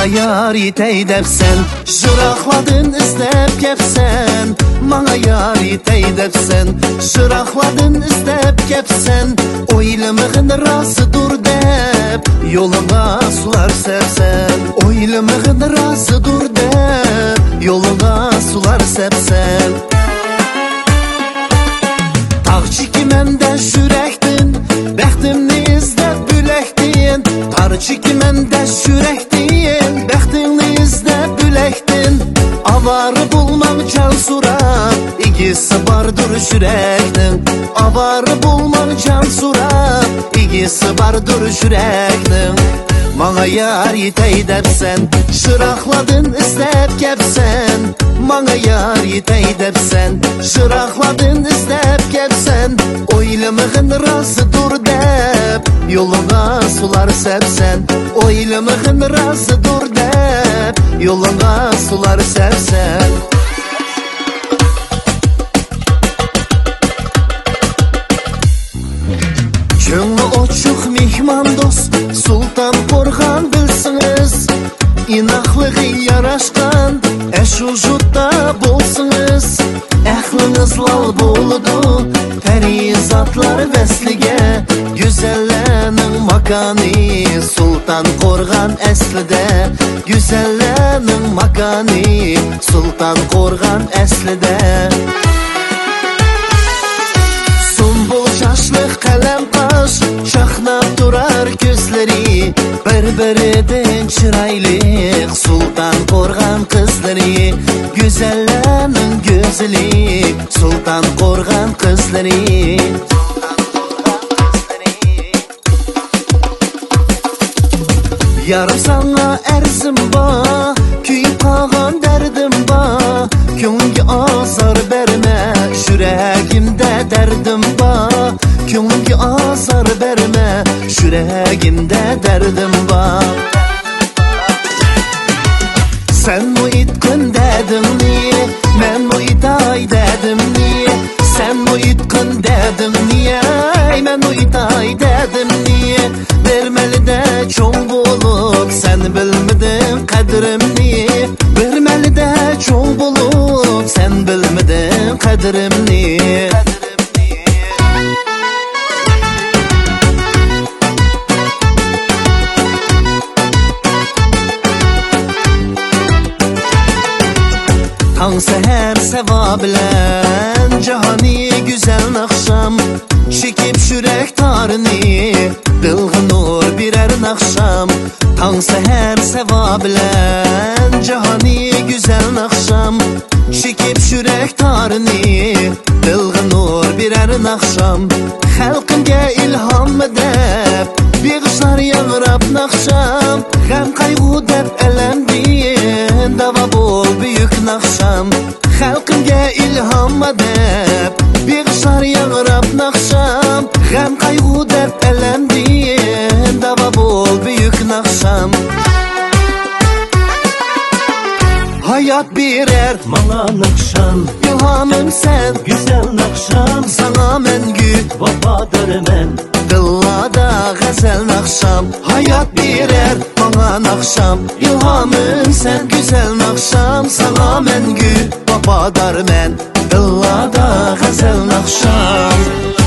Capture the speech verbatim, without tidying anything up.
يار يېتەي دەپسەن، يىراقلاردىن ئىزدەپ كەپسەن. ماڭا يار يېتەي دەپسەن، يىراقلاردىن ئىزدەپ كەپسەن. ئويلىمىغىن راستتۇر دەپ، يولۇڭغا سۇلار سەپسەن. ئويلىمىغىن راستتۇر دەپ، يولۇڭغا سۇلار سەپسەن. تاغ چېكىمەن دەش يۈرەكتىن، بەختىمنى ئىزدەپ بۆلەكتىن. تار چېكىمەن دەش يۈرەكتىن، بەختىڭنى ئىزدەپ بۆلەكتىن. ئاۋارە بولماڭ جان سوراپ، ئىگىسى باردۇر يۈرەكنىڭ. ئاۋارە بولماڭ جان سوراپ، ئىگىسى باردۇر يۈرەكنىڭ. ماڭا يار يېتەي دەپسەن، يىراقلاردىن ئىزدەپ كەپسەن. ماڭا يار يېتەي دەپسەن، يىراقلاردىن ئىزدەپ كەپسەن. ئويلىمىغىن راستتۇر دەپ، يولۇڭغا سۇلار سەپسەن. ئويلىمىغىن راستتۇر دەپ، يولۇڭغا سۇلار سەپسەن. كۆڭلى ئوچۇق مېھمان دوست، سۇلتان قورغان بىلسىڭىز، ئىناقلىقى ياراشقان ئەشۇ يۇرتتا بولسىڭىز، ئەقلىڭىز لال بولىدۇ پەرىزاتلار ۋەسلىگە. گۈزەللەرنىڭ ماكانى سۇلتان قورغان ئەسلىدە، گۈزەللەرنىڭ ماكانى سۇلتان قورغان ئەسلىدە. سۇمبۇل چاچلىق قەلەم قاش، چاقناپ تۇرار كۆزلىرى، بىر-بىرىدىن چىرايلىق سۇلتان قورغان قىزلىرى، گۈزەللەرنىڭ گۈزىلى سۇلتان قورغان قىزلىرى. يار ساڭا ئەرزىم بار، كۆيۈپ قالغان دەردىم بار. كۆڭلۈمگە ئازار بەرمە، يۈرەگىمدە دەردىم بار. كۆڭلۈمگە ئازار بەرمە، يۈرەگىمدە دەردىم بار. سەنمۇ ئېيتقىن دەردىڭنى، مەنمۇ ئېيتاي دەردىمنى. سەنمۇ ئېيتقىن دەردىڭنى، ئەي مەنمۇ ئېيتاي دەردىمنى. بىر مەھەلدە چوڭ بولۇپ سەن بىلمىدىڭ قەدرىمنى. بىر مەھەلدە چوڭ بولۇپ سەن بىلمىدىڭ قەدرىمنى. تاڭ سەھەر سەۋا بىلەن جاھانى گۈزەل ناخشام، چېكىپ يۈرەك تارىنى دىلغا نۇر بېرەر ناخشام. تاڭ سەھەر سەۋا بىلەن جاھانى گۈزەل ناخشام، چېكىپ يۈرەك تارىنى دىلغا نۇر بېرەر ناخشام. خەلقىمگە ئىلھام دەپ بېغىشلار ياڭراپ ناخشام، غەم قايغۇ دەپ ئەلەمدىن داۋا بول بۈيۈك ناخشام. خەلقىمگە ئىلھام دەپ بېغىشلار ياڭراپ ناخشام، غەم قايغۇ دەپ ئەلەمدىن داۋا بول بۈيۈك ناخشام. ھايات بېرەر ماڭا ناخشام، ئىلھامىم سەن گۈزەل ناخشام، ساڭا مەڭگۈ ۋاپادارمەن دىللاردا غەزەل ناخشام. ھايات بېرەر ماڭا ناخشام، ئىلھامىم سەن گۈزەل ناخشام، ساڭا مەڭگۈ ۋاپادارمەن دىللاردا غەزەل ناخشام.